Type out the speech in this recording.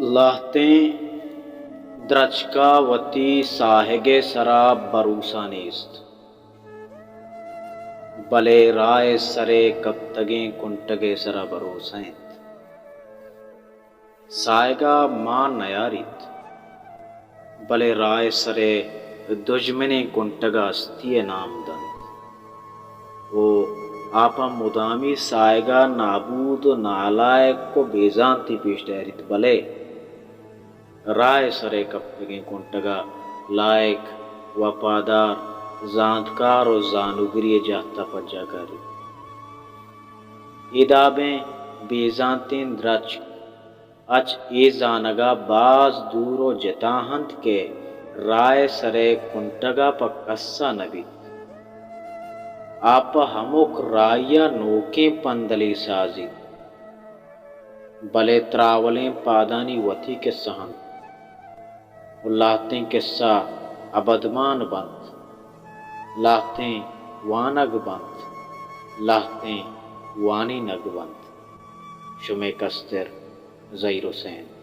لہتیں درچک ءَ وتی ساہگ ءِ سرا بھروسہ نیست، بلے راہ ءِ سر ءَ کپتگیں کنٹگ ءِ سرا بھروسہ اِنت۔ ساہگ ءَ مان نیاریت، بلے راہ ءِ سر ءَ دژمنیں کنٹگ ءَ ہستی ءِ نام دنت ءُ آ پہ مدامی ساہگ ءَ نابود ءُ نالائک ءُ بے زانتی پیش داریت، بلے راہ ءِ سر ءَ کپتگیں کنٹگ ءَ لائک، وپادار، زانتکار ءُ زانوگری ءِ جہت ءَ پجا کاریت۔ اے دابیں بے زانتیں درچک اچ اے زانگ ءَ باز دور ءُ جتا اَنت کہ راہ ءِ سر ءِ کنٹگ ءَ پہ کس ءَ نہ بیت۔ آ پہ ہمک راہی ءَ نوکیں پندلے سازیت، بلے تراولیں پادانی وتی کسہ اَنت ءُ لہتیں کسہ ابدمان بنت، لہتیں وانگ بنت، لہتیں وانینگ بنت۔ شمئے کستر زہیر حسین۔